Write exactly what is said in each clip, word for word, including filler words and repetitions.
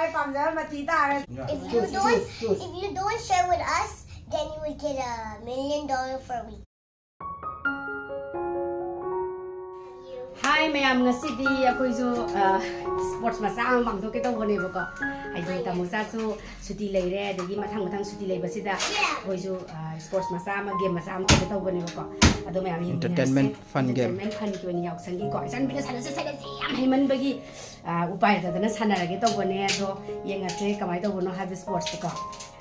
ꯑꯩ ꯄꯥꯝꯖꯕ ꯃꯊꯤ ꯇꯥꯔꯦ꯫ If you don't, if you don't share with us, then you will get a million dollar for a week. Hi ꯃꯌꯥꯝ, ꯉꯁꯤꯗꯤ ꯑꯩꯈꯣꯏꯁꯨ ꯁ꯭ꯄꯣꯔꯠꯁ ꯃꯆꯥ ꯑꯃ ꯄꯥꯡꯊꯣꯛꯀꯦ ꯇꯧꯕꯅꯦꯕꯀꯣ꯫ ꯍꯥꯏꯗꯤ ꯇꯥꯃꯣꯆꯥꯁꯨ ꯁꯨꯇꯤ ꯂꯩꯔꯦ, ꯑꯗꯒꯤ ꯃꯊꯪ ꯃꯊꯪ ꯁꯨꯇꯤ ꯂꯩꯕꯁꯤꯗ ꯑꯩꯈꯣꯏꯁꯨ ꯁ꯭ꯄꯣꯔꯠꯁ ꯃꯆꯥ ꯑꯃ, ꯒꯦꯝ ꯃꯆꯥ ꯑꯃ ꯇꯧꯒꯦ ꯇꯧꯕꯅꯦꯕꯀꯣ꯫ ꯑꯗꯣ ꯃꯌꯥꯝ ꯌꯦꯡꯃꯤꯟꯅꯔꯁꯦ꯫ Entertainment fun game. Entertainment funꯒꯤ ꯑꯣꯏꯅ ꯌꯥꯎꯁꯪꯒꯤꯀꯣ꯫ ꯏꯆꯥꯅꯨꯄꯤꯅ ꯁꯥꯟꯅꯁꯦ ꯁꯥꯟꯅꯁꯦ ꯌꯥꯝ ꯍꯩꯃꯟꯕꯒꯤ ꯎꯄꯥꯏ ꯂꯩꯇꯗꯅ ꯁꯥꯟꯅꯔꯒꯦ ꯇꯧꯕꯅꯦ꯫ ꯑꯗꯣ ꯌꯦꯡꯉꯁꯦ ꯀꯃꯥꯏꯅ ꯇꯧꯕꯅꯣ ꯍꯥꯏꯕ ꯁ꯭ꯄꯣꯔꯠꯁꯇꯀꯣ꯫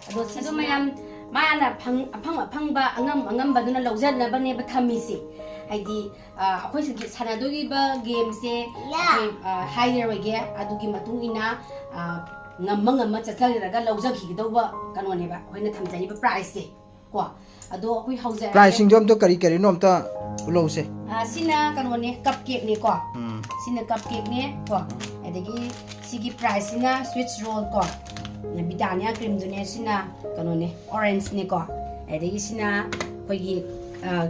ꯑꯗꯣ ꯁꯤꯁꯨ ꯃꯌꯥꯝ, ꯃꯥꯅ ꯐꯪ-, ꯑꯐꯪ ꯑꯐꯪꯕ, ꯑꯉꯝ ꯑꯉꯝꯕꯗꯨꯅ ꯂꯧꯖꯅꯕꯅꯦꯕ ꯊꯝꯃꯤꯁꯦ꯫ ꯍꯥꯏꯗꯤ ꯑꯩꯈꯣꯏ ꯁꯤꯒꯤ ꯁꯥꯟꯅꯗꯣꯔꯤꯕ ꯒꯦꯝꯁꯦ ꯑꯩꯈꯣꯏ ꯍꯥꯏꯔꯔꯣꯏꯒꯦ꯫ ꯑꯗꯨꯒꯤ ꯃꯇꯨꯡ ꯏꯟꯅ ꯉꯝꯃ ꯉꯝꯃ ꯆꯠꯆꯔꯒ ꯂꯧꯖꯈꯤꯒꯗꯧꯕ ꯀꯩꯅꯣꯅꯦꯕ ꯑꯩꯈꯣꯏꯅ ꯊꯝꯖꯔꯤꯕ ꯄ꯭ꯔꯥꯏꯖꯁꯦ ꯀꯣ꯫ ꯑꯗꯣ ꯑꯩꯈꯣꯏ ꯍꯧꯖꯔꯛꯑꯒꯦ꯫ ꯄ꯭ꯔꯥꯏꯖꯁꯤꯡꯗꯣ ꯑꯝꯇ ꯀꯔꯤ ꯀꯔꯤꯅꯣ ꯑꯝꯇ ꯎꯠꯂꯧꯁꯦ꯫ ꯑꯥ, ꯁꯤꯅ ꯀꯩꯅꯣꯅꯦ, ꯀꯞ ꯀꯦꯛꯅꯦꯀꯣ꯫ ꯎꯝ꯫ ꯁꯤꯅ ꯀꯞ ꯀꯦꯛꯅꯦ ꯀꯣ꯫ ꯑꯗꯒꯤ ꯁꯤꯒꯤ ꯄ꯭ꯔꯥꯏꯖꯁꯤꯅ ꯁ꯭ꯋꯤꯠꯁ ꯔꯣꯜ ꯀꯣ꯫ ꯕꯤꯇꯥꯅꯤꯌꯥ ꯀ꯭ꯔꯤꯝꯗꯨꯅꯦ, ꯁꯤꯅ ꯀꯩꯅꯣꯅꯦ, ꯑꯣꯔꯦꯟꯖꯅꯦꯀꯣ꯫ ꯑꯗꯒꯤ ꯁꯤꯅ ꯑꯩꯈꯣꯏꯒꯤ, ꯑꯥ,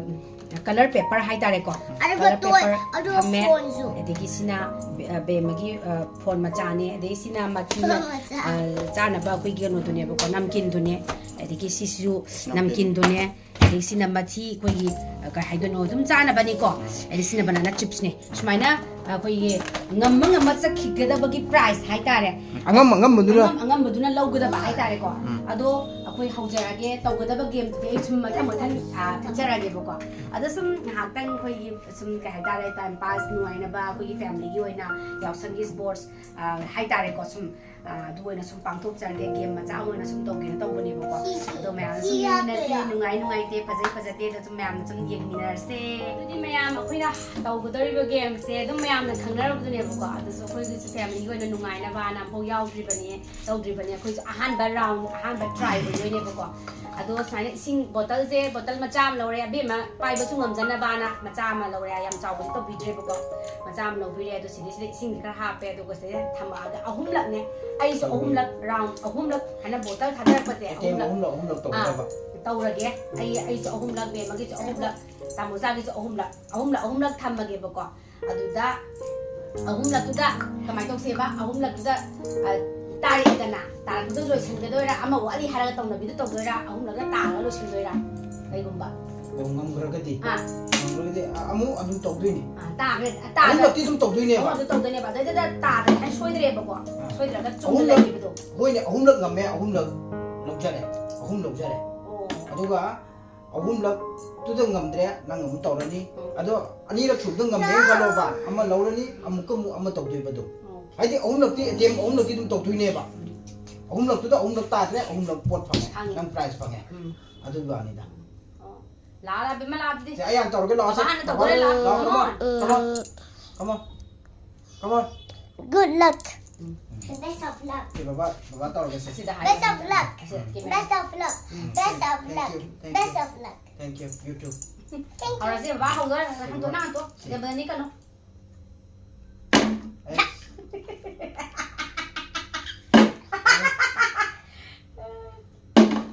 ꯀꯂꯔ ꯄꯦꯄꯔ ꯍꯥꯏꯇꯥꯔꯦꯀꯣ꯫ ꯑꯗꯨꯒ ꯀꯂꯔ ꯇꯣꯏ, ꯄꯦꯄꯔ ꯑꯗꯨꯒ ꯊꯝꯃꯦ꯫ ꯐꯣꯟꯁꯨ꯫ ꯑꯗꯒꯤ ꯁꯤꯅ ꯕꯦ-, ꯑ, ꯕꯦꯝꯃꯒꯤ, ꯑ, ꯐꯣꯟ ꯃꯆꯥꯅꯦ꯫ ꯑꯗꯒꯤ ꯁꯤꯅ ꯃꯊꯤꯅ, ꯐꯣꯟ ꯃꯆꯥ꯫ ꯑ, ꯆꯥꯅꯕ ꯑꯩꯈꯣꯏꯒꯤ ꯀꯩꯅꯣꯗꯨꯅꯦꯕꯀꯣ, ꯅꯝꯀꯤꯟꯗꯨꯅꯦ꯫ ꯑꯗꯒꯤ ꯁꯤꯁꯨ ꯅꯝꯀꯤꯟ꯫ ꯅꯝꯀꯤꯟꯗꯨꯅꯦ꯫ ꯑꯗꯒꯤ ꯁꯤꯅ ꯃꯊꯤ ꯑꯩꯈꯣꯏꯒꯤ, ꯑ, ꯀꯩ ꯍꯥꯏꯗꯣꯏꯅꯣ, ꯑꯗꯨꯝ ꯆꯥꯅꯕꯅꯤꯀꯣ꯫ ꯑꯗꯒꯤ ꯁꯤꯅ ꯕꯅꯥꯅꯥ ꯆꯤꯞꯁꯅꯦ꯫ ꯁꯨꯃꯥꯏꯅ ꯑꯩꯈꯣꯏꯒꯤ ꯉꯝꯃ ꯉꯝꯃ ꯆꯠꯈꯤꯒꯗꯕꯒꯤ ꯄ꯭ꯔꯥꯏꯖ ꯍꯥꯏꯇꯥꯔꯦ꯫ ꯑꯉꯝ ꯑꯉꯝꯕꯗꯨꯅ꯫ ꯑꯉꯝ ꯑꯉꯝꯕꯗꯨꯅ ꯂꯧꯒꯗꯕ ꯍꯥꯏꯇꯥꯔꯦꯀꯣ꯫ ꯎꯝ꯫ ꯑꯗꯣ ꯑꯩꯈꯣꯏ ꯍꯧꯖꯔꯛꯑꯒꯦ, ꯇꯧꯒꯗꯕ ꯒꯦꯝꯗꯨꯗꯤ ꯑꯩ ꯁꯨꯝ ꯃꯊꯪ ꯃꯊꯪ, ꯑ, ꯎꯠꯆꯔꯛꯑꯒꯦꯕꯀꯣ꯫ ꯑꯗꯣ ꯁꯨꯝ ꯉꯥꯏꯍꯥꯛꯇꯪ ꯑꯩꯈꯣꯏꯒꯤ ꯁꯨꯝ ꯀꯩ ꯍꯥꯏꯇꯥꯔꯦ, ꯇꯥꯏꯝ ꯄꯥꯁ ꯅꯨꯡꯉꯥꯏꯅꯕ ꯑꯩꯈꯣꯏꯒꯤ ꯐꯦꯃꯤꯂꯤꯒꯤ ꯑꯣꯏꯅ ꯌꯥꯎꯁꯪꯒꯤ ꯁ꯭ꯄꯣꯔꯠꯁ, ꯑ, ꯍꯥꯏꯇꯥꯔꯦꯀꯣ, ꯁꯨꯝ, ꯑ, ꯑꯗꯨ ꯑꯣꯏꯅ ꯁꯨꯝ ꯄꯥꯡꯊꯣꯛꯆꯔꯒꯦ, ꯒꯦꯝ ꯃꯆꯥ ꯑꯃ ꯑꯣꯏꯅ ꯁꯨꯝ ꯇꯧꯒꯦꯅ ꯇꯧꯕꯅꯦꯕꯀꯣ꯫ ꯁꯤ, ꯁꯤ, ꯑꯗꯣ ꯃꯌꯥꯝ ꯁꯤ ꯁꯨꯝ ꯌꯦꯡꯃꯤꯟꯅꯁꯤ, ꯌꯥꯗꯣꯏꯔꯥ? ꯅꯨꯡꯉꯥꯏ ꯅꯨꯡꯉꯥꯏꯇꯦ, ꯐꯖꯩ ꯐꯖꯗꯦ, ꯑꯗꯣ ꯁꯨꯝ ꯃꯌꯥꯝꯅ ꯁꯨꯝ ꯌꯦꯡꯃꯤꯟꯅꯔꯁꯦ꯫ ꯑꯗꯨꯗꯤ ꯃꯌꯥꯝ ꯑꯩꯈꯣꯏꯅ ꯇꯧꯒꯗꯧꯔꯤꯕ ꯒꯦꯝꯁꯦ ꯑꯗꯨꯝ ꯃꯌꯥꯝꯅ ꯈꯪꯅꯔꯕꯗꯨꯅꯦꯕꯀꯣ꯫ ꯑꯗꯨꯁꯨ ꯑꯩꯈꯣꯏꯒꯤꯁꯨ ꯐꯦꯃꯤꯂꯤꯒꯤ ꯑꯣꯏꯅ ꯅꯨꯡꯉꯥꯏꯅꯕꯅ ꯑꯃꯐꯥꯎ ꯌꯥꯎꯗ꯭ꯔꯤꯕꯅꯤ, ꯇꯧꯗ꯭ꯔꯤꯕꯅꯤ꯫ ꯑꯩꯈꯣꯏꯁꯨ ꯑꯍꯥꯟꯕ ꯔꯥꯎꯟ, ꯑꯍꯥꯟꯕ ꯇ꯭ꯔꯥꯏ ꯑꯣꯏꯗꯣꯏꯅꯦꯕꯀꯣ꯫ ꯑꯗꯣ ꯁꯨꯃꯥꯏꯅ ꯏꯁꯤꯡ ꯕꯣꯇꯜꯁꯦ, ꯕꯣꯇꯜ ꯃꯆꯥ ꯑꯃ ꯂꯧꯔꯦ, ꯑꯕꯦꯝꯃ ꯄꯥꯏꯕꯁꯨ ꯉꯝꯖꯅꯕꯅ ꯃꯆꯥ ꯑꯃ ꯂꯧꯔꯦ, ꯌꯥꯝ ꯆꯥꯎꯕꯁꯨ ꯇꯧꯕꯤꯗ꯭ꯔꯦꯕꯀꯣ, ꯃꯆꯥ ꯑꯃ ꯂꯧꯕꯤꯔꯦ꯫ ꯑꯗꯣ ꯁꯤꯗꯩꯁꯤꯗ ꯏꯁꯤꯡꯁꯦ ꯈꯔ ꯍꯥꯞꯄꯦ, ꯑꯗꯨꯒ ꯁꯤꯗꯩꯗ ꯊꯝꯃꯛꯑꯒ ꯑꯍꯨꯝꯂꯛꯅꯦ, ꯑꯩꯁꯨ ꯑꯍꯨꯝꯂꯛ, ꯔꯥꯎꯟ ꯑꯍꯨꯝꯂꯛ ꯍꯥꯏꯅ ꯕꯣꯇꯜ ꯊꯥꯗꯔꯛꯄꯁꯦ ꯑꯇꯦꯝ ꯑꯍꯨꯝꯂꯛ, ꯑꯍꯨꯝꯂꯛ, ꯑꯍꯨꯝꯂꯛ ꯑꯥ, ꯇꯧꯒꯗꯕ꯫ ꯇꯧꯔꯒꯦ꯫ ꯑꯩ, ꯑꯩꯁꯨ ꯑꯍꯨꯝꯂꯛ, ꯕꯦꯝꯃꯒꯤꯁꯨ ꯑꯍꯨꯝꯂꯛ, ꯇꯥꯃꯣꯆꯥꯒꯤꯁꯨ ꯑꯍꯨꯝꯂꯛ, ꯑꯍꯨꯝꯂꯛ, ꯑꯍꯨꯝꯂꯛ ꯊꯝꯃꯒꯦꯕꯀꯣ꯫ ꯑꯗꯨꯗ ꯑꯍꯨꯝꯂꯛꯇꯨꯗ ꯀꯃꯥꯏꯅ ꯇꯧꯁꯦꯕ? ꯑꯍꯨꯝꯂꯛꯇꯨꯗ, ꯑ, ꯇꯥꯔꯛꯑꯦꯗꯅ, ꯇꯥꯔꯛꯄꯗ ꯂꯣꯏꯁꯤꯟꯒꯗꯣꯏꯔꯥ, ꯑꯃ ꯋꯥꯠꯂꯤ ꯍꯥꯏꯔꯒ ꯇꯧꯅꯕꯤꯗꯣ ꯇꯧꯗꯣꯏꯔꯥ, ꯑꯍꯨꯝꯂꯛꯅ ꯇꯥꯔꯒ ꯂꯣꯏꯁꯤꯟꯗꯣꯏꯔꯥ? ꯀꯩꯒꯨꯝꯕ꯫ ꯑꯣ, ꯉꯝꯈ꯭ꯔꯒꯗꯤ? ꯑꯥ꯫ ꯉꯝꯈ꯭ꯔꯒꯗꯤ, ꯑ, ꯑꯃꯨꯛ ꯑꯗꯨꯝ ꯇꯧꯗꯣꯏꯅꯤ꯫ ꯑꯥ, ꯇꯥꯈ꯭ꯔꯦ, ꯇꯥꯈ꯭ꯔꯦ꯫ ꯑꯍꯨꯝꯂꯛꯇꯤ ꯑꯗꯨꯝ ꯇꯧꯗꯣꯏꯅꯦꯕ꯫ ꯑꯍꯨꯝꯂꯛꯇꯤ ꯇꯧꯗꯣꯏꯅꯦꯕ꯫ ꯑꯗꯩꯗꯨꯗ ꯇꯥꯔꯦ ꯍꯥꯏꯅ ꯁꯣꯏꯗ꯭ꯔꯦꯕꯀꯣ꯫ ꯑꯥ꯫ ꯁꯣꯏꯗ꯭ꯔꯒ ꯆꯨꯝꯅ ꯑꯍꯨꯝꯂꯛ, ꯂꯩꯈꯤꯕꯗꯣ꯫ ꯍꯣꯏꯅꯦ, ꯑꯍꯨꯝꯂꯛ ꯉꯝꯃꯦ, ꯑꯍꯨꯝꯂꯛ ꯂꯧꯖꯔꯦ꯫ ꯑꯍꯨꯝ ꯂꯧꯖꯔꯦ꯫ ꯑꯣ꯫ ꯑꯗꯨꯒ ꯑꯍꯨꯝꯂꯛꯇꯨꯗ ꯉꯝꯗ꯭ꯔꯦ, ꯅꯪ ꯑꯃꯨꯛ ꯇꯧꯔꯅꯤ꯫ ꯎꯝ꯫ ꯑꯗꯣ ꯑꯅꯤꯔꯛ ꯁꯨꯕꯗ ꯉꯝꯗ꯭ꯔꯦꯅ ꯈꯜꯂꯣꯕ, ꯑꯃ ꯂꯧꯔꯅꯤ, ꯑꯃꯨꯛꯀ ꯑꯃꯨꯛ ꯑꯃ ꯇꯧꯗꯣꯏꯕ ꯑꯗꯨꯝ꯫ ꯎꯝ꯫ ꯍꯥꯏꯗꯤ ꯑꯍꯨꯝꯂꯛꯇꯤ, ꯑꯦꯇꯦꯝ ꯑꯍꯨꯝꯂꯛꯇꯤ ꯑꯗꯨꯝ ꯇꯧꯗꯣꯏꯅꯦꯕ꯫ ꯎꯝ꯫ ꯑꯍꯨꯝꯂꯛꯇꯨꯗ ꯑꯍꯨꯝꯂꯛ ꯇꯥꯗ꯭ꯔꯦ, ꯑꯍꯨꯝꯂꯛ ꯄꯣꯠ ꯐꯪꯉꯦ, ꯐꯪꯉꯦ꯫ ꯅꯪ ꯄ꯭ꯔꯥꯏꯖ ꯐꯪꯉꯦ꯫ ꯎꯝ꯫ ꯑꯗꯨꯒꯤ ꯋꯥꯅꯤꯗ꯫ ꯑꯣ꯫ ꯂꯥꯛꯑꯣ, ꯕꯦꯝꯃ, ꯂꯥꯛꯑꯣ ꯑꯗꯨꯗꯤ꯫ ꯁꯦ, ꯑꯩ ꯍꯥꯟꯅ ꯇꯧꯔꯒꯦ, ꯂꯥꯛꯑꯣ, ꯁꯦ꯫ ꯕꯕꯥ ꯍꯥꯟꯅ ꯇꯧꯗꯣꯔꯦ, ꯂꯥꯛꯑꯣ꯫ ꯂꯥꯛꯑꯣ, come on, come on, come on, come on꯫ Good luck꯫ Um. Best of luck꯫ ꯁꯦ, ꯕꯕꯥ, ꯕꯕꯥ ꯇꯧꯔꯒꯦ, ꯁꯦ꯫ ꯑꯁꯤꯗ ꯍꯥꯏꯌꯣ꯫ Best of luck꯫ ꯑꯁꯤꯗ, camera꯫ Best of luck꯫ Um. Best of luck꯫ Thank you, thank you꯫ Best of luck꯫ Thank you, you too꯫ Thank you꯫ ꯍꯧꯔꯁꯤ, ꯕꯕꯥ ꯍꯧꯗꯣꯔꯦ꯫ ꯁꯦ, ꯍꯟꯗꯣꯛꯅ, ꯕꯕꯥ꯫ ꯍꯟꯗꯣꯛ꯫ ꯁꯦ꯫ ꯁꯤꯗ ꯕꯅꯤ ꯀꯩꯅꯣ꯫ ꯑꯦꯁ꯫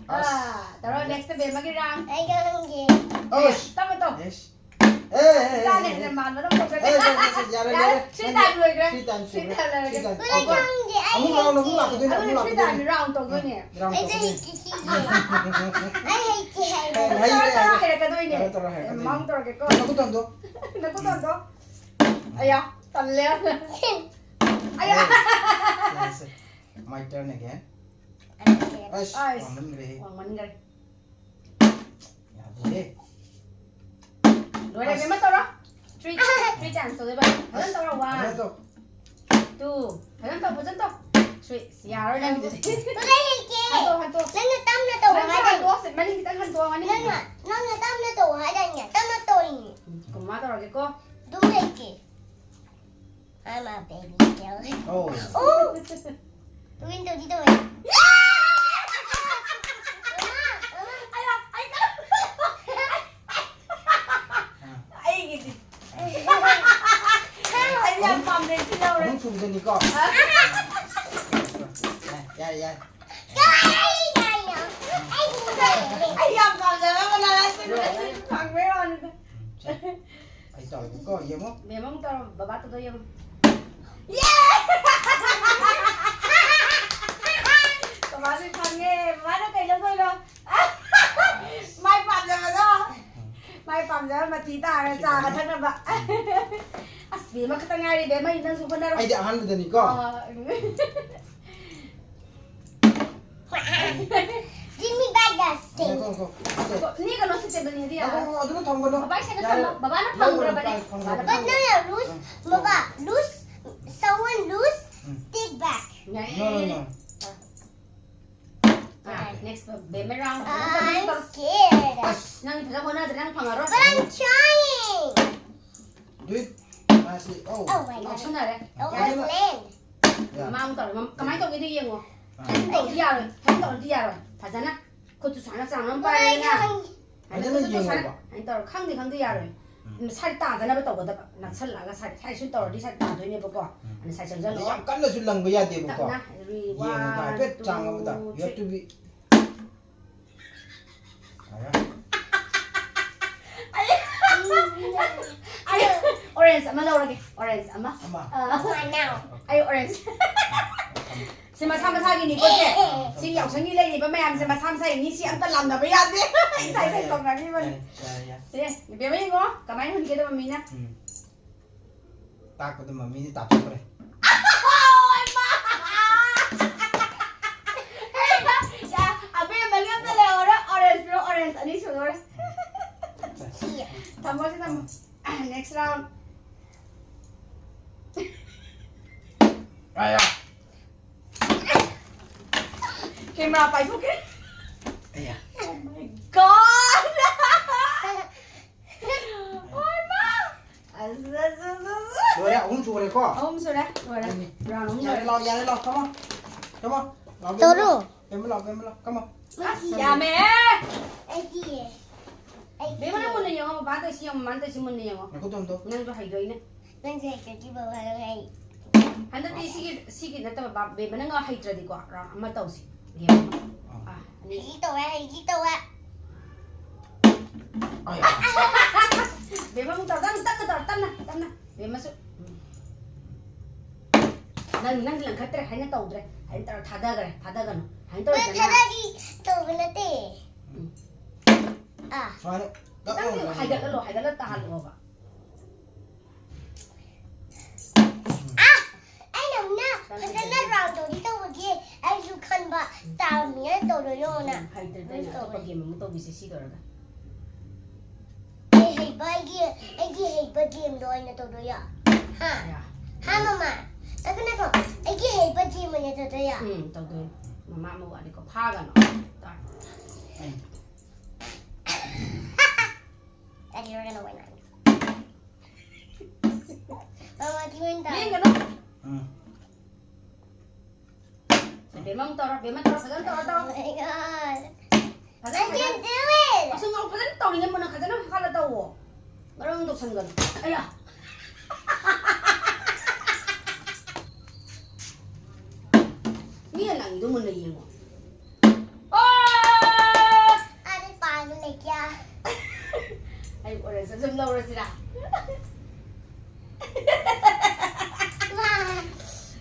ꯑꯁ꯫ ꯑꯥ, ꯇꯧꯔꯣ, next ꯕꯦꯝꯃꯒꯤ round꯫ ꯑꯩ ꯈꯪꯗꯦ꯫ ꯑꯁ꯫ ꯇꯞꯅ ꯇꯧ꯫ ꯑꯦꯁ꯫ ꯑꯦ, ꯑꯦ, ꯑꯦ, ꯏꯆꯥꯅ ꯑꯦ, ꯍꯦꯟꯅ ꯑꯦ꯫ ꯃꯥꯟꯕꯗꯧ ꯇꯧꯒꯅꯨ꯫ ꯑꯦ, ꯑꯦ, ꯑꯦ, ꯑꯦ, ꯌꯥꯔꯦ, ꯌꯥꯔꯦ, ꯌꯥꯔꯦ꯫ Three time ꯂꯣꯏꯈ꯭ꯔꯦ꯫ Three time ꯁꯨꯔꯦ꯫ Three time ꯂꯣꯏꯈ꯭ꯔꯦ꯫ Three time ꯑꯩ ꯁꯨꯔꯦ꯫ ꯈꯪꯗꯦ, ꯑꯩ ꯑꯃꯨꯛ round ꯑꯃꯨꯛ ꯍꯩꯇꯦ꯫ ꯂꯥꯛꯀꯗꯣꯏꯅꯦ, ꯑꯗꯨꯅꯦ ꯑꯃꯨꯛ three time ꯂꯥꯛꯀꯗꯣꯏꯅꯦ꯫ Round ꯑꯩꯁꯦ ꯇꯧꯒꯗꯣꯏꯅꯦ꯫ ꯍꯩꯇꯦ, ꯁꯤꯁꯦ꯫ ꯑꯩ ꯍꯩꯇꯦ ꯍꯥꯏꯕ꯫ ꯑꯦ, ꯍꯩꯔꯦ, ꯇꯧꯔ, ꯇꯧꯔ ꯍꯩꯔꯦ꯫ ꯍꯩꯔꯛꯀꯗꯣꯏꯅꯦ꯫ ꯇꯧꯔ, ꯇꯧꯔ ꯍꯩꯔꯛꯀꯗꯣꯏꯅꯦ꯫ Mount ꯇꯧꯔꯒꯦꯀꯣ꯫ ꯅꯈꯨꯠ ꯊꯝꯗꯣ꯫ ꯅꯈꯨꯠ ꯊꯝꯗꯣ꯫ ꯑꯌꯥ, ꯇꯜꯂꯦ꯫ ꯑꯌꯥ꯫ ꯑꯦ, ꯁꯦ, ꯁꯦ꯫ My turn again꯫ ꯑꯁ, ꯑꯁ, ꯋꯥꯡꯃꯟꯈ꯭ꯔꯦ꯫ ꯋꯥꯡꯃꯟꯈ꯭ꯔꯦ꯫ ꯌꯥꯗ꯭ꯔꯦ꯫ ꯂꯣꯏꯔꯦ, ꯑꯁ꯫ ꯕꯦꯝꯃ ꯇꯧꯔꯣ꯫ Three, three times ꯇꯧꯗꯣꯏꯕ꯫ ꯐꯖꯅ ꯇꯧꯔꯣ꯫ One, ꯐꯖꯅ ꯇꯧ꯫ Two꯫ ꯐꯖꯅ ꯇꯧ, ꯐꯖꯅ ꯇꯧ꯫ Three꯫ ꯌꯥꯔꯣꯏ ꯅꯪꯒꯤꯗꯨꯗꯤ꯫ ꯀꯗꯥꯏ ꯂꯩꯒꯦ? ꯍꯟꯇꯣ, ꯍꯟꯇꯣ꯫ ꯅꯪꯅ ꯇꯞꯅ ꯇꯧ ꯅꯪ ꯍꯥꯏꯗꯥꯏꯅꯦ? ꯍꯟꯇꯣ, ꯃꯅꯤꯡ ꯈꯤꯇꯪ ꯍꯟꯇꯣ, ꯃꯅꯤꯡ꯫ ꯅꯪꯅ, ꯅꯪꯅ ꯇꯞꯅ ꯇꯧ ꯍꯥꯏꯗꯥꯏꯅꯦ? ꯇꯞꯅ ꯇꯧꯔꯤꯅꯦ꯫ ꯀꯨꯃꯥ ꯇꯧꯔꯒꯦꯀꯣ꯫ ꯑꯗꯨꯝ ꯂꯩꯒꯦ꯫ I'm a baby girl꯫ ꯑꯣ꯫ ꯑꯣ! ꯇꯨꯃꯤꯟ ꯇꯧꯗꯤ ꯇꯧꯋꯦ꯫ ꯑꯌꯥ, ꯑꯩ ꯑꯥ꯫ ꯑꯩꯒꯤꯗꯤ꯫ ꯑꯩ ꯌꯥꯝ ꯄꯥꯝꯖꯩ, ꯁꯤ ꯂꯧꯔꯦ꯫ ꯑꯍꯨꯝ ꯁꯨꯕꯗꯅꯤꯀꯣ꯫ ꯑꯥ꯫ ꯌꯥꯔꯦ, ꯌꯥꯔꯦ꯫ ꯑꯩ ꯌꯥꯝ ꯄꯥꯝꯖꯕ ꯃꯅꯥ ꯁꯤ ꯐꯪꯕꯩ ꯋꯥꯅꯤꯗ꯫ ꯎꯝ, ꯁꯦ꯫ ꯑꯩ ꯇꯧꯔꯒꯦꯀꯣ, ꯌꯦꯡꯉꯣ꯫ ꯃꯦꯝ ꯑꯃꯨꯛ ꯇꯧꯔꯣ, ꯕꯕꯥ ꯇꯧꯗꯣ ꯌꯦꯡꯉꯣ꯫ ꯌꯦ! ꯃꯃꯥꯁꯦ ꯐꯪꯉꯦ꯫ ꯃꯃꯥꯅ ꯀꯩ ꯂꯧꯗꯣꯏꯅꯣ? ꯃꯥꯏ ꯄꯥꯝꯖꯕꯗꯣ꯫ ꯃꯥꯏ ꯄꯥꯝꯖꯕ ꯃꯊꯤ ꯇꯥꯔꯦ, ꯆꯥꯒ ꯊꯛꯅꯕ꯫ ꯑꯁ, ꯕꯦꯝꯃ ꯈꯛꯇ ꯉꯥꯏꯔꯦ, ꯕꯦꯝꯃ, ꯅꯪꯁꯨ ꯍꯣꯠꯅꯔꯣ꯫ ꯑꯩꯗꯤ ꯑꯍꯥꯟꯕꯗꯅꯤꯀꯣ꯫ ꯑꯥ꯫ Give me back that thing. ꯉꯥꯏꯈꯣ, ꯉꯥꯏꯈꯣ꯫ ꯁꯦ꯫ ꯅꯦ, ꯀꯩꯅꯣ, ꯁꯤ ꯇꯦꯕꯜꯅꯦꯗꯤ ꯌꯥꯔꯣꯏ꯫ ꯉꯥꯏꯈꯣ, ꯉꯥꯏꯈꯣ, ꯑꯗꯨꯅ ꯊꯝꯒꯅꯣ꯫ ꯕꯕꯥ, ꯁꯤꯗ ꯌꯥꯔꯦ꯫ ꯊꯝꯃꯣ꯫ ꯕꯕꯥꯅ ꯂꯧꯔꯣ, ꯐꯪꯈ꯭ꯔꯕꯅꯦ꯫ ꯂꯧꯔꯣ, ꯂꯧꯔꯣ꯫ ꯕꯕꯥꯅ But no, no, lose. ꯕꯕꯥ, lose. Someone lose. ꯎꯝ꯫ Take back. ꯌꯥꯔꯦ꯫ No, no, no. ꯑꯥ, next, ꯕꯦꯝꯃ round. I'm scared. ꯑꯁ, ꯅꯪ ꯐꯖ ꯍꯣꯠꯅꯗ꯭ꯔꯦ, ꯅꯪ ꯐꯪꯉꯔꯣꯏ꯫ But I'm trying. Do it. ꯃꯥꯁꯤ, oh. Oh my God. ꯉꯥꯎꯁꯟꯅꯔꯦ꯫ Almost land. ꯌꯥ꯫ ꯃꯥ ꯑꯃꯨꯛ ꯇꯧꯔꯦ꯫ ꯃꯝ-, ꯀꯃꯥꯏꯅ ꯇꯧꯒꯦꯗꯣ ꯌꯦꯡꯉꯣ꯫ ꯑꯥ꯫ ꯐꯖꯅ ꯇꯧꯔꯗꯤ ꯌꯥꯔꯣꯏ꯫ ꯐꯖꯅ ꯇꯧꯔꯗꯤ ꯌꯥꯔꯣꯏ꯫ ꯐꯖꯅ꯫ ꯈꯨꯠꯇꯨ ꯁꯨꯃꯥꯏꯅ ꯆꯥꯡ ꯑꯃ ꯄꯥꯏꯔꯦꯗꯅ꯫ ꯐꯖꯅ ꯈꯨꯠꯇꯨ ꯁꯨꯃꯥꯏꯅ, ꯌꯦꯡꯉꯣꯕ꯫ ꯁꯨꯃꯥꯏꯅ ꯇꯧꯔ ꯈꯪꯗꯦ ꯈꯪꯗꯦ ꯌꯥꯔꯣꯏ꯫ ꯎꯝ꯫ ꯁꯥꯏ ꯇꯥꯗꯅꯕ ꯇꯧꯒꯗꯕ꯫ ꯅꯛꯁꯜꯂꯛꯑꯒ ꯁꯥꯏ, ꯁꯥꯏ ꯁꯨꯝ ꯇꯧꯔꯗꯤ ꯁꯥꯏ ꯇꯥꯗꯣꯏꯅꯦꯕꯀꯣ꯫ ꯎꯝ꯫ ꯑꯗꯨꯅ ꯁꯥꯏ ꯆꯪꯁꯜꯂꯣ꯫ ꯑꯗ ꯌꯥꯝ ꯀꯟꯅꯁꯨ ꯂꯪꯕ ꯌꯥꯗꯦꯕꯀꯣ꯫ ꯇꯞꯅ, ꯌꯦꯡꯉꯒ one, ꯍꯥꯏꯐꯦꯠ ꯆꯥꯡ ꯑꯃꯗ꯫ Two, three. You have to be ꯑꯩ orange ꯑꯃ ꯂꯧꯔꯒꯦ, orange ꯑꯃ꯫ ꯑꯃ꯫ ꯑꯥ꯫ ꯑꯃ now꯫ ꯑꯩ orange꯫ ꯁꯤ ꯃꯁꯥ ꯃꯁꯥꯒꯤꯅꯤꯀꯣ ꯁꯦ꯫ ꯁꯤ ꯌꯥꯎꯁꯪꯒꯤ ꯂꯩꯔꯤꯕ ꯃꯌꯥꯝꯁꯦ ꯃꯁꯥ ꯃꯁꯥꯒꯤ ꯅꯤ, ꯁꯤ ꯑꯝꯇ ꯂꯥꯝꯅꯕ ꯌꯥꯗꯦ꯫ ꯏꯁꯥ ꯏꯁꯥꯒꯤ ꯇꯧꯅꯈꯤꯕꯅꯤ꯫ ꯌꯥꯔꯦ, ꯌꯥꯔꯦ, ꯌꯥꯔꯦ꯫ ꯁꯦ, ꯕꯦꯝꯃ ꯌꯦꯡꯉꯣ, ꯀꯃꯥꯏꯅ ꯍꯨꯟꯒꯦꯗꯣ ꯃꯝꯃꯤꯅ꯫ ꯎꯝ꯫ ꯇꯥꯛꯄꯗ ꯃꯝꯃꯤꯗꯤ ꯇꯥꯊꯣꯛꯈ꯭ꯔꯦ꯫ ꯌꯥ, ꯑꯕꯦꯝꯃꯒꯤ ꯑꯝꯇ ꯂꯩꯍꯧꯔꯣ, orange ꯂꯣ, orange ꯑꯅꯤ ꯁꯨꯗꯣꯔꯦ꯫ ꯊꯝꯃꯣ, ꯁꯤ ꯊꯝꯃꯣ꯫ Next round. ꯑꯌꯥ꯫ Camera ꯄꯥꯏꯊꯣꯛꯀꯦ꯫ ꯑꯌꯥ꯫ Oh my God! ꯑꯣꯏꯃꯥ! ꯑꯁ, ꯑꯁ, ꯑꯁ, ꯑꯁ, ꯑꯁ꯫ ꯂꯣꯏꯔꯦ, ꯑꯍꯨꯝ ꯁꯨꯔꯦꯀꯣ? ꯑꯍꯨꯝ ꯁꯨꯔꯦ, ꯂꯣꯏꯔꯦ꯫ ꯑꯅꯤ꯫ Round ꯑꯍꯨꯝ ꯌꯥꯔꯦ, ꯂꯣꯏꯔꯦ꯫ ꯂꯥꯎ, ꯌꯥꯔꯦ, ꯂꯥꯎ, come on, come on, ꯂꯥꯎ, ꯇꯧꯔꯣ꯫ ꯕꯦꯝꯃ ꯂꯥꯎ, ꯕꯦꯝꯃ ꯂꯥꯎ, come on꯫ ꯑꯁ, ꯌꯥꯝꯃꯦꯍꯦ꯫ ꯑꯩꯗꯤ, ꯑꯩꯗꯤ꯫ ꯕꯦꯝꯃ, ꯅꯪ ꯃꯨꯟꯅ ꯌꯦꯡꯉꯣ, ꯕꯕꯥ ꯇꯧꯏꯁꯤ ꯌꯦꯡꯉꯣ, ꯃꯃꯥꯅ ꯇꯧꯏꯁꯤ ꯃꯨꯟꯅ ꯌꯦꯡꯉꯣ꯫ ꯉꯥꯏꯈꯣ, ꯇꯣꯝ, ꯇꯣꯝ꯫ ꯅꯪꯁꯨ ꯍꯩꯗꯣꯏꯅꯦ꯫ ꯅꯪꯁꯦ ꯍꯩꯇ꯭ꯔꯗꯤ ꯕꯕꯥ ꯅꯪ ꯑꯩ ꯍꯟꯗꯛꯇꯤ ꯁꯤꯒꯤ, ꯁꯤꯒꯤ ꯅꯠꯇꯕ, ꯕꯥ-, ꯕꯦꯝꯃ ꯅꯪ ꯍꯩꯇ꯭ꯔꯗꯤꯀꯣ, round ꯑꯃ ꯇꯧꯁꯤ꯫ Game ꯑꯃ꯫ ꯑꯥ꯫ ꯑꯥ, ꯑꯅꯤ꯫ ꯍꯩꯒꯤ ꯇꯧꯋꯦ, ꯍꯩꯒꯤ ꯇꯧꯋꯦ꯫ ꯑꯌꯥ꯫ ꯕꯦꯝꯃ ꯑꯃꯨꯛ ꯇꯧꯔꯣ, ꯇꯞꯅ, ꯇꯞꯅ ꯇꯧꯔꯣ, ꯇꯞꯅ, ꯇꯞꯅ꯫ ꯕꯦꯝꯃꯁꯨ꯫ ꯎꯝ꯫ ꯅꯪ, ꯅꯪ ꯂꯪꯈꯠꯇ꯭ꯔꯦ ꯍꯥꯏꯅ ꯇꯧꯗ꯭ꯔꯦ꯫ ꯍꯥꯏꯅ ꯇꯧꯔ ꯊꯥꯗꯈ꯭ꯔꯦ, ꯊꯥꯗꯒꯅꯨ꯫ ꯁꯨꯃꯥꯏꯅ ꯇꯧꯔꯦꯗꯅ꯫ ꯃꯊꯛꯇꯒꯤ ꯇꯧꯕ ꯅꯠꯇꯦ꯫ ꯎꯝ꯫ ꯑꯥ꯫ ꯁꯨꯃꯥꯏꯅ ꯇꯞꯅ ꯈꯤꯇꯪꯗꯤ ꯇꯧꯔꯒ ꯍꯥꯏꯒꯠꯍꯜꯂꯣ, ꯍꯥꯏꯒꯠꯂ ꯇꯥꯍꯜꯂꯣꯕ꯫ ꯑꯥ! ꯑꯩꯅ ꯑꯃꯨꯛꯅ ꯐꯖꯅ ꯔꯥꯎꯟ ꯇꯧꯗꯤ ꯇꯧꯕꯒꯤ ꯑꯩꯁꯨ ꯈꯟꯕ ꯇꯥꯔꯝꯃꯤꯅ ꯇꯧꯗꯣꯏꯅꯣꯅ꯫ ꯎꯝ, ꯍꯩꯇ꯭ꯔꯗꯤ ꯑꯩꯅ ꯑꯇꯣꯞꯄ ꯇꯧꯔꯦ꯫ ꯒꯦꯝ ꯑꯃꯨꯛ ꯇꯧꯕꯤꯁꯦ ꯁꯤ ꯂꯣꯏꯔꯒ꯫ ꯑꯩ ꯍꯩꯕ, ꯑꯩꯒꯤ, ꯑꯩꯒꯤ ꯍꯩꯕ ꯒꯦꯝꯗꯣ ꯑꯣꯏꯅ ꯇꯧꯗꯣꯏꯔꯣ? ꯍꯥ? ꯌꯥ꯫ ꯍꯥ, ꯃꯃꯥ? ꯉꯥꯏꯈꯣ, ꯉꯥꯏꯈꯣ꯫ ꯑꯩꯒꯤ ꯍꯩꯕ ꯒꯦꯝ ꯑꯣꯏꯅ ꯇꯧꯗꯣꯏꯔꯣ? ꯎꯝ, ꯇꯧꯗꯣꯏꯅꯤ꯫ ꯃꯃꯥ ꯑꯃ ꯋꯥꯠꯂꯤꯀꯣ꯫ ꯐꯥꯒꯅꯣ꯫ ꯇꯥꯔꯦ꯫ ꯎꯝ꯫ Daddy, we're gonna win. ꯃꯃꯥ, ꯊꯤꯃꯟ ꯇꯥꯔꯦ꯫ ꯌꯦꯡꯒꯅꯨ꯫ ꯎꯝ꯫ ꯕꯦꯝꯃ ꯑꯃꯨꯛ ꯇꯧꯔꯣ, ꯕꯦꯝꯃ ꯇꯧꯔꯣ, ꯐꯖꯅ ꯇꯧꯔꯣ, ꯇꯧꯔꯣ꯫ Oh my God. ꯐꯖꯅ, I can ꯐꯖꯅ꯫ Do it. ꯑꯁ, ꯉꯥꯎ ꯐꯖꯅ ꯇꯧꯔꯤꯉꯩ ꯃꯅ ꯐꯖꯅ ꯈꯜꯂ ꯇꯧꯋꯣ꯫ ꯃꯔꯝ ꯇꯧꯁꯟꯒꯅꯨ꯫ ꯑꯌꯥ꯫ ꯃꯤꯅ ꯂꯪꯉꯤꯗꯣ ꯃꯨꯟꯅ ꯌꯦꯡꯉꯣ꯫ ꯑꯣ! ꯑꯗꯨ ꯄꯥꯗꯨ ꯂꯩꯀ꯭ꯌꯥ꯫ ꯑꯩ ꯑꯣꯔꯦꯟꯖ ꯁꯨꯝ ꯂꯧꯔꯁꯤꯔꯥ? ꯃꯥ꯫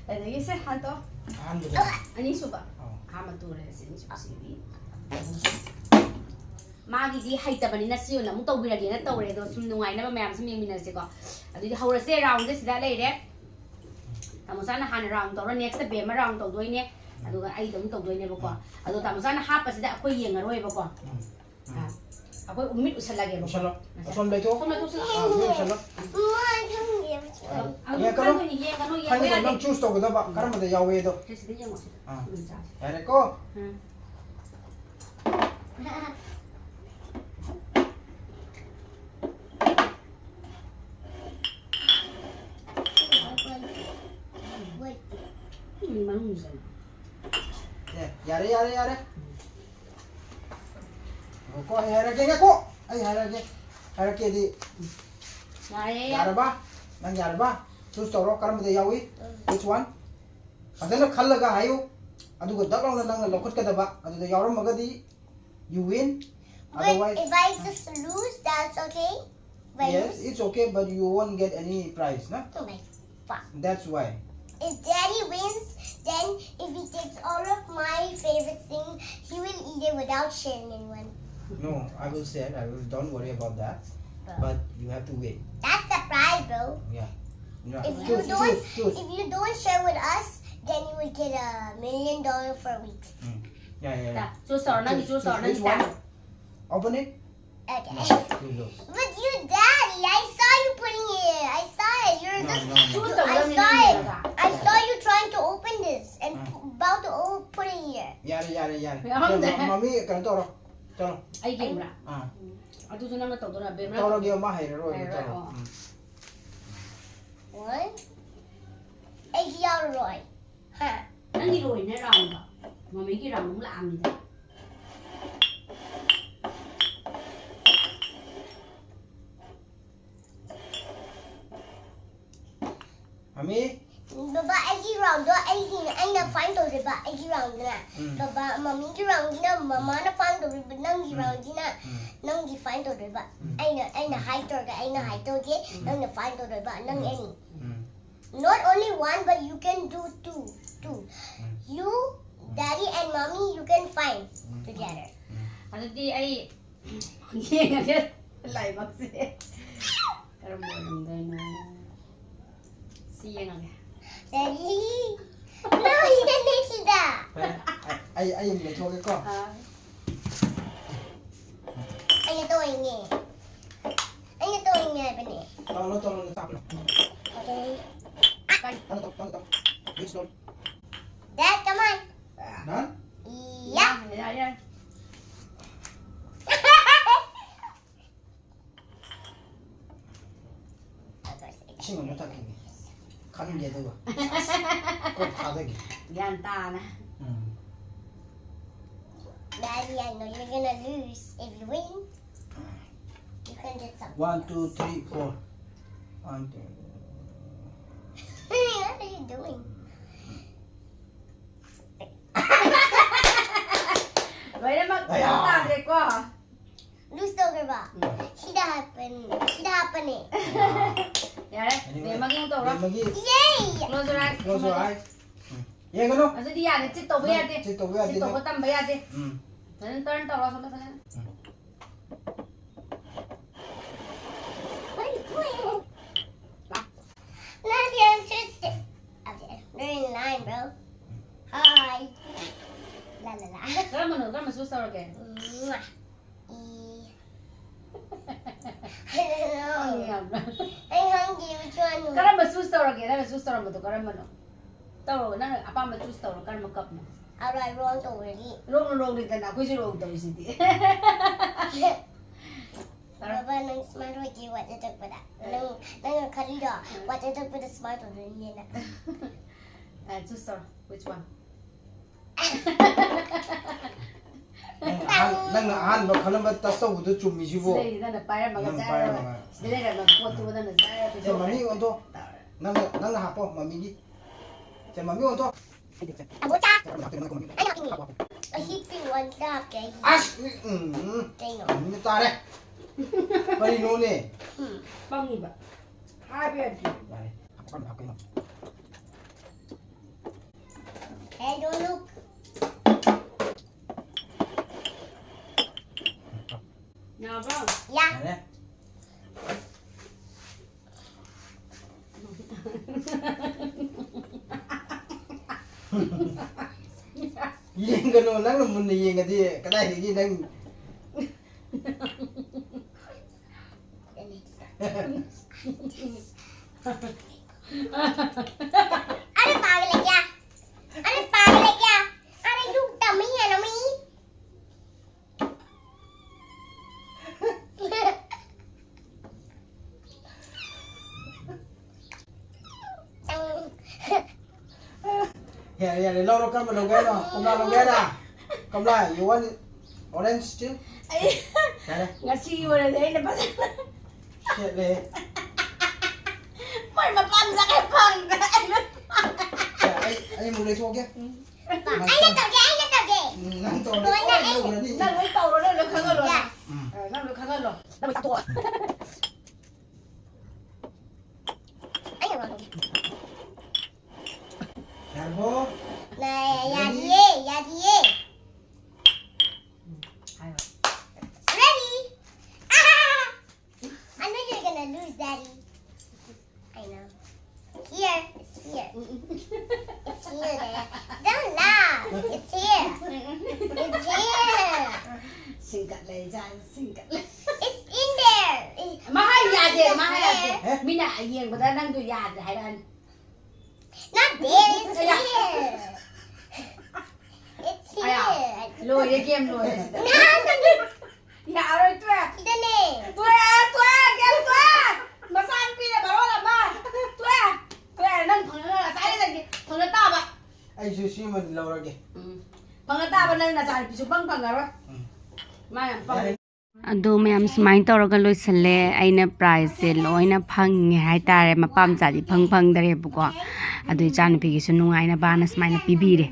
ꯑꯗꯒꯤ ꯁꯦ, ꯍꯥꯟꯇꯣ꯫ ꯑꯍꯥꯟꯕꯗ꯫ ꯑꯅꯤꯁꯨꯕ꯫ ꯑꯧ꯫ ꯑꯍꯥꯟꯕ ꯇꯨꯔꯦ ꯁꯤ, ꯑꯅꯤꯁꯨꯕ ꯁꯤꯗꯤ꯫ ꯃꯥꯒꯤꯗꯤ ꯍꯩꯇꯕꯅꯤꯅ ꯁꯤ ꯑꯣꯏꯅ ꯑꯃꯨꯛ ꯇꯧꯕꯤꯔꯒꯦꯅ ꯇꯧꯔꯦ꯫ ꯑꯗꯣ ꯁꯨꯝ ꯅꯨꯡꯉꯥꯏꯅꯕ ꯃꯌꯥꯝ ꯁꯨꯝ ꯌꯦꯡꯃꯤꯟꯅꯁꯤꯀꯣ꯫ ꯑꯗꯨꯗꯤ ꯍꯧꯔꯁꯦ, ꯔꯥꯎꯟꯁꯦ ꯁꯤꯗ ꯂꯩꯔꯦ꯫ ꯇꯥꯃꯣꯆꯥꯅ ꯍꯥꯟꯅ ꯔꯥꯎꯟ ꯇꯧꯔꯣ, ꯅꯦꯛꯁꯇ ꯕꯦꯝꯃ ꯔꯥꯎꯟ ꯇꯧꯗꯣꯏꯅꯦ꯫ ꯑꯗꯨꯒ ꯑꯩꯗ ꯑꯃꯨꯛ ꯇꯧꯗꯣꯏꯅꯦꯕꯀꯣ꯫ ꯑꯗꯣ ꯇꯥꯃꯣꯆꯥꯅ ꯍꯥꯞꯄꯁꯤꯗ ꯑꯩꯈꯣꯏ ꯌꯦꯡꯉꯔꯣꯏꯕꯀꯣ꯫ ꯎꯝ꯫ ꯑꯥ, ꯑꯩꯈꯣꯏ ꯃꯤꯠ ꯎꯁꯜꯂꯒꯦꯕꯀꯣ꯫ ꯎꯁꯜꯂꯣ꯫ ꯑꯁꯣꯝ ꯂꯩꯊꯣꯛꯑꯣ꯫ ꯁꯣꯝ ꯂꯩꯊꯣꯛꯁꯤ꯫ ꯑꯥ, ꯃꯤꯠ ꯎꯁꯜꯂꯣ꯫ ꯃꯥ ꯈꯪꯗꯦ꯫ ꯑꯗꯨꯝ ꯌꯦꯡꯉꯛꯀꯅꯨ꯫ ꯈꯪꯉꯣꯏ, ꯌꯦꯡꯉꯛꯀꯅꯨ, ꯌꯦꯡꯕ ꯈꯪꯉꯣꯏ, ꯌꯥꯗꯦ꯫ ꯅꯪ ꯆꯨꯁ ꯇꯧꯒꯗꯕ ꯀꯔꯝꯕꯗ ꯌꯥꯎꯋꯦꯗꯣ꯫ ꯁꯤ ꯁꯤꯗ ꯌꯦꯡꯉꯣ, ꯁꯤꯗ꯫ ꯑꯥ꯫ ꯑꯗꯨꯝ ꯆꯥꯁꯤ꯫ ꯌꯥꯔꯦꯀꯣ? ꯎꯝ꯫ ꯎꯝ, ꯃꯅꯨꯡꯁꯤꯗ꯫ ꯑꯦ, ꯌꯥꯔꯦ, ꯌꯥꯔꯦ, ꯌꯥꯔꯦ꯫ ꯉꯥꯏꯈꯣ, ꯑꯩ ꯍꯥꯏꯔꯛꯀꯦ, ꯉꯥꯏꯈꯣ꯫ ꯑꯩ ꯍꯥꯏꯔꯛꯀꯦ꯫ ꯍꯥꯏꯔꯛꯀꯦꯗꯤ꯫ ꯌꯥꯔꯦ꯫ ꯌꯥꯔꯕ? ꯅꯪ ꯌꯥꯔꯕ? ꯆꯨꯁ ꯇꯧꯔꯣ, ꯀꯔꯝꯕꯗ ꯌꯥꯎꯏ? ꯎꯝ꯫ Which one? ꯐꯖꯅ ꯈꯜꯂꯒ ꯍꯥꯏꯌꯨ꯫ ꯑꯗꯨꯒ ꯗꯛ ꯂꯥꯎꯅ ꯅꯪꯅ ꯂꯧꯈꯠꯀꯗꯕ꯫ ꯑꯗꯨꯗ ꯌꯥꯎꯔꯝꯃꯒꯗꯤ you win. But otherwise, if I just lose, that's okay? If I lose? Yes, it's okay, but you won't get any prize, na? Oh my fuck. That's why. If Daddy wins, Then, if he takes all of my favorite thing, he will eat it without sharing anyone. No, I will share. I will. Don't worry about that. But you have to wait. That's the prize, bro. Yeah. Yeah. If you Choose, don't, choose, choose. If you don't share with us, then you will get a million dollar for weeks. Yeah, yeah, yeah. 자, 줄 서, 난 Choose, 줄 서, choose 난 which one. 줄 Open it. Okay. No, you lose. But you, Daddy, I saw you putting it. I saw it. You're No, just. no, no. 줄 서, I saw it. 그러면 I saw you trying to open this and Uh. about to o- put it here. ꯌꯥꯔꯦ, ꯌꯥꯔꯦ, ꯌꯥꯔꯦ. ꯌꯥꯔꯝꯗꯦ. ꯀꯩꯅꯣ, ꯃ- ꯃꯃꯤ ꯀꯩꯅꯣ ꯇꯧꯔꯣ. ꯆꯠꯂꯣ. ꯑꯩꯒꯤ ꯑꯃꯨꯛ ꯑꯥ. ꯑꯗꯨꯁꯨ ꯅꯪꯅ ꯇꯧꯗꯣꯏꯔꯥ ꯕꯦꯝꯅ? ꯇꯧꯔꯒꯦ, ꯃꯥ ꯍꯩꯔꯔꯣꯏ. ꯍꯩꯔꯔꯣꯏ, ꯇꯧꯔꯣ. ꯑꯣ. ꯎꯝ. One. ꯑꯩꯒꯤ ꯌꯥꯎꯔꯔꯣꯏ. ꯍꯥ? ꯅꯪꯒꯤ ꯂꯣꯏꯅ ꯔꯥꯎꯟꯗꯣ ꯃꯃꯤꯒꯤ ꯔꯥꯎꯟ ꯑꯃꯨꯛ ꯂꯥꯛꯑꯝꯃꯤꯗ. ꯃꯃꯤ. ꯕꯕꯥ, ꯑꯩꯒꯤ ꯔꯥꯎꯟꯗꯣ ꯑꯩꯒꯤꯅ, ꯑꯩꯅ ꯐꯥꯏꯟ ꯇꯧꯗꯣꯏꯕ ꯑꯩꯒꯤ ꯔꯥꯎꯟꯗꯨꯅ. ꯎꯝ. ꯕꯕꯥ, ꯃꯃꯤꯒꯤ ꯔꯥꯎꯟꯗꯨꯅ ꯃꯃꯥꯅ ꯐꯥꯏꯟ ꯇꯧꯗꯣꯏꯕ, ꯅꯪꯒꯤ ꯎꯝ. ꯔꯥꯎꯟꯗꯨꯅ ꯎꯝ. ꯅꯪꯒꯤ ꯐꯥꯏꯟ ꯇꯧꯗꯣꯏꯕ. ꯎꯝ. ꯑꯩꯅ, ꯑꯩꯅ ꯍꯥꯏ ꯇꯧꯔꯒ ꯑꯩꯅ ꯍꯥꯏ ꯇꯧꯒꯦ, ꯅꯪꯅ ꯐꯥꯏꯟ ꯇꯧꯗꯣꯏꯕ, ꯅꯪ ꯎꯝ. ꯑꯦꯅꯤ. ꯎꯝ. Not only one, but you can do two, two. Um. You, Daddy and Mommy, you can find together. ꯎꯝ. ꯑꯗꯨꯗꯤ ꯑꯩ ꯌꯦꯡꯉꯒꯦ ꯂꯥꯏꯕꯛꯁꯦ ꯀꯔꯝꯕ ꯑꯣꯏꯔꯝꯗꯣꯏꯅꯣ. ꯁꯤ ꯌꯦꯡꯉꯒꯦ. Daddy, no, you can make it. ꯐꯔꯦ, ꯑꯩ, ꯑꯩ ꯑꯃꯨꯛ ꯂꯧꯊꯣꯛꯑꯒꯦꯀꯣ. ꯑꯥ, ꯑꯩꯅ ꯇꯧꯔꯤꯅꯦ꯫ ꯑꯩꯅ ꯇꯧꯔꯤꯅꯦ ꯍꯥꯏꯕꯅꯦ꯫ ꯇꯧꯔꯣ, ꯇꯧꯔꯣ, ꯅꯆꯥ. Okay. ꯇꯧꯔꯣ, ꯇꯧꯔꯣ, ꯇꯧꯔꯣ, ꯇꯧꯔꯣ. Please don't. Dad, come on. Done? Yeah. ꯌꯥꯔꯦ, ꯌꯥꯔꯦ. ꯏꯁꯤꯡ ꯑꯃ ꯊꯛꯈꯤꯒꯦ꯫ ꯈꯟꯒꯦ ꯑꯗꯨꯒ꯫ ꯀꯣꯛ ꯊꯥꯗꯒꯦ꯫ ꯒ꯭ꯌꯥꯟ ꯇꯥꯅ. ꯎꯝ. Daddy, I know you're gonna lose. If you win, you can get something. One, two, three, four. One, two. What are you doing? ꯂꯣꯏꯅꯃꯛ ꯑꯌꯥ! ꯇꯥꯗ꯭ꯔꯦꯀꯣ. Lose ꯇꯧꯈ꯭ꯔꯕ? ꯁꯤꯗ ꯍꯥꯞꯄꯅꯤ꯫ ꯁꯤꯗ ꯍꯥꯞꯄꯅꯤ꯫ ꯌꯥꯔꯦ, Anyway, ꯕꯦꯝꯃꯒꯤ ꯑꯃꯨꯛ ꯇꯧꯔꯣ. ꯕꯦꯝꯃꯒꯤ Close your eyes. Close your eyes. ꯎꯝ. ꯌꯦꯡꯒꯅꯨ꯫ ꯑꯗꯨꯗꯤ ꯌꯥꯗꯦ, ꯆꯤꯠ ꯇꯧꯕ ꯌꯥꯗꯦ꯫ ꯆꯤꯠ ꯇꯧꯕ ꯌꯥꯗꯦ꯫ ꯆꯤꯠ ꯇꯧꯕ ꯇꯝꯕ ꯌꯥꯗꯦ꯫ ꯎꯝ꯫ ꯐꯖꯅ ꯇꯔꯟ ꯇꯧꯔꯣ, ꯁꯣꯝꯗ ꯐꯖꯅ꯫ ꯎꯝ꯫ What are you doing? Not interested. Okay, they're in line, bro. Hi. La la la. ꯀꯔꯝꯕꯅꯣ? ꯀꯔꯝꯕ ꯆꯨꯁ ꯇꯧꯔꯒꯦ? Mwah. E. I don't ꯈꯪꯉꯦ know. ꯌꯥꯝꯅ꯫ ꯑꯩ ꯈꯪꯗꯦ, which one? ꯀꯔꯝꯕ ꯆꯨꯁ ꯇꯧꯔꯒꯦ? ꯅꯪꯅ ꯆꯨꯁ ꯇꯧꯔꯝꯕꯗꯣ ꯀꯔꯝꯕꯅꯣ? ꯇꯧꯔꯣ, ꯅꯪꯅ ꯑꯄꯥꯝꯕ ꯆꯨꯁ ꯇꯧꯔꯣ꯫ ꯀꯔꯝꯕ ꯀꯞꯅꯣ? ꯑꯔꯥꯏ ꯔꯣꯡ ꯇꯧꯔꯗꯤ꯫ ꯔꯣꯡꯅ ꯔꯣꯡꯅꯤꯗꯅ, ꯑꯩꯈꯣꯏꯁꯨ ꯔꯣꯡ ꯇꯧꯔꯤꯁꯤꯗꯤ꯫ ꯕꯕꯥ, ꯅꯪ ꯁ꯭ꯃꯥꯔꯠ ꯑꯣꯏꯗꯦ ꯋꯥꯆꯞ ꯇꯧꯔꯛꯄꯗ꯫ ꯅꯪ, ꯅꯪꯅ ꯈꯜꯂꯤꯗꯣ ꯋꯥꯆꯞ ꯇꯧꯔꯛꯄꯗ ꯁ꯭ꯃꯥꯔꯠ ꯑꯣꯏꯗꯣꯏꯅꯦꯅ꯫ ꯆꯨꯁ ꯇꯧꯔꯣ, which one? ꯅꯪ ꯑꯍꯥꯟ- ꯅꯪꯅ ꯑꯍꯥꯟꯕ ꯈꯜꯂꯝꯕ ꯇꯁ ꯇꯧꯕꯗꯣ ꯆꯨꯝꯃꯤꯁꯤꯕꯨ꯫ ꯁꯤꯗꯩꯁꯤꯗ ꯅꯪꯅ ꯄꯥꯏꯔꯝꯃꯒ ꯅꯪ ꯆꯥꯏꯔꯒ ꯄꯥꯏꯔꯝꯃꯒ꯫ ꯁꯤꯗ ꯂꯩꯔꯝꯕ ꯄꯣꯠꯇꯨꯕꯨ ꯅꯪꯅ ꯆꯥꯏꯔꯒ ꯁꯦ, ꯃꯃꯤ ꯄꯤꯊꯣꯛꯈ꯭ꯔꯦ꯫ ꯑꯣꯟꯊꯣꯛ꯫ ꯅꯪꯅ ꯅꯪꯅ ꯍꯥꯞꯄꯣ ꯃꯃꯤꯒꯤ꯫ ꯁꯦ, ꯃꯃꯤ ꯑꯣꯟꯊꯣꯛ꯫ ꯑꯕꯣꯆꯥ, ꯅꯪꯅ ꯍꯥꯞꯇꯣꯏꯅꯣ, ꯅꯪ ꯀꯃꯥꯏꯅ ꯑꯩꯅ ꯍꯥꯞꯄꯤꯅꯦ꯫ ꯑꯁꯤ ꯄꯤꯡ ꯋꯥꯟ ꯍꯥꯞꯀꯦ ꯑꯩ꯫ ꯑꯁ! ꯎꯝ, ꯎꯝ꯫ ꯀꯩꯅꯣ? ꯃꯃꯤꯅ ꯇꯥꯔꯦ꯫ ꯀꯔꯤꯅꯣꯅꯦ? ꯎꯝ꯫ ꯄꯪꯉꯤꯕ꯫ ꯍꯥꯏꯕ ꯌꯥꯗꯦ꯫ ꯌꯥꯔꯦ꯫ ꯍꯥꯞꯄꯀꯥꯟꯗ ꯍꯥꯞꯀꯦ ꯅꯪ꯫ Hey, don't look. ꯌꯥꯕ꯭ꯔꯣ? Yeah. ꯌꯥꯔꯦ꯫ ꯌꯦꯡꯒꯅꯨ, ꯅꯪꯅ ꯃꯨꯟꯅ ꯌꯦꯡꯉꯗꯤ ꯀꯗꯥꯏꯗꯒꯤ ꯅꯪ꯫ अरे पागल है क्या? अरे पागल है क्या? अरे रुक, dummy है ना मैं। ꯌꯥꯔꯦ, ꯌꯥꯔꯦ, ꯂꯧꯔꯣ, ꯀꯔꯝꯕ ꯂꯧꯒꯦ ꯍꯥꯏꯅꯣ? ꯀꯣꯝꯂꯥ ꯂꯧꯒꯦ ꯍꯥꯏꯔ? ꯀꯣꯝꯂꯥ, you want orange still? ꯑꯩ ꯌꯥꯔꯦ, ꯉꯁꯤꯒꯤ ꯑꯣꯏꯅꯗꯤ ꯑꯩꯅ ꯐꯖꯅ ꯁꯦꯠꯂꯦ꯫ ꯃꯣꯏ ꯃꯄꯥꯝ ꯆꯠꯈ꯭ꯔꯦ ꯐꯪꯗ꯭ꯔꯦ꯫ ꯁꯦ, ꯑꯩ, ꯑꯩ ꯑꯃꯨꯛ ꯂꯩꯊꯣꯛꯑꯒꯦ꯫ ꯑꯩꯅ ꯇꯧꯒꯦ, ꯑꯩꯅ ꯇꯧꯒꯦ꯫ ꯎꯝ, ꯅꯪ ꯇꯧꯔꯗꯤ ꯂꯣꯏꯅ ꯂꯣꯏ ꯑꯩ ꯂꯧꯈ꯭ꯔꯅꯤ꯫ ꯅꯪ ꯂꯣꯏ ꯇꯧꯔꯣ, ꯅꯪ ꯂꯣꯏ ꯈꯪꯍꯜꯂꯣ꯫ Yes. ꯎꯝ꯫ ꯑ, ꯅꯪ ꯂꯣꯏ ꯈꯪꯍꯜꯂꯣ꯫ ꯑꯩꯅ ꯋꯥ ꯍꯪꯒꯦ꯫ ꯌꯥꯔꯕꯣ? It's in there. It- ꯃꯥ ꯍꯥꯏ ꯌꯥꯗꯦ, ꯃꯥ ꯍꯥꯏ ꯌꯥꯗꯦ꯫ ꯃꯤꯅ ꯌꯦꯡꯕꯗ ꯅꯪꯗꯣ ꯌꯥꯗ꯭ꯔꯦ ꯍꯥꯏꯔꯛꯑꯅꯤ꯫ Not there, it's ꯑꯌꯥ꯫ Here. It's ꯑꯌꯥ꯫ Here. ꯂꯣꯏꯔꯦ, ꯒꯦꯝ ꯂꯣꯏꯔꯦ ꯁꯤꯗ꯫ ꯅꯍꯥꯟ ꯌꯥꯔꯣꯏ, ꯇꯣꯛꯑꯦ꯫ ꯁꯤꯗꯅꯦ꯫ ꯇꯣꯛꯑꯦ, ꯇꯣꯛꯑꯦ, ꯒꯦꯝ ꯇꯣꯛꯑꯦ꯫ ꯃꯆꯥꯅꯨꯄꯤꯅ ꯃꯔꯣꯜ ꯑꯃ꯫ ꯇꯣꯛꯑꯦ, ꯇꯣꯛꯑꯦ, ꯅꯪ ꯐꯪꯉꯒ ꯉꯁꯥꯏꯗꯒꯤ ꯐꯪꯉ ꯇꯥꯕ꯫ ꯑꯩꯁꯨ ꯁꯤꯃꯗꯤ ꯂꯧꯔꯒꯦ꯫ ꯎꯝ꯫ ꯐꯪꯉ ꯇꯥꯕ, ꯅꯪ ꯅꯆꯥꯅꯨꯄꯤꯁꯨ ꯄꯪ ꯐꯪꯉꯔꯣꯏ꯫ ꯎꯝ꯫ ꯃꯥ ꯌꯥꯝ ꯄꯪꯉꯦ꯫ ꯑꯗꯣ ꯃꯌꯥꯝ ꯁꯨꯃꯥꯏꯅ ꯇꯧꯔꯒ ꯂꯣꯏꯁꯤꯜꯂꯦ꯫ ꯑꯩꯅ prizeꯁꯦ ꯂꯣꯏꯅ ꯐꯪꯉꯦ ꯍꯥꯏꯇꯥꯔꯦ꯫ ꯃꯄꯥ ꯃꯆꯥꯗꯤ ꯐꯪ ꯐꯪꯗꯔꯦꯕꯀꯣ꯫ ꯑꯗꯣ ꯏꯆꯥꯅꯨꯄꯤꯒꯤꯁꯨ ꯅꯨꯡꯉꯥꯏꯅꯕꯅ ꯁꯨꯃꯥꯏꯅ ꯄꯤꯕꯤꯔꯦ꯫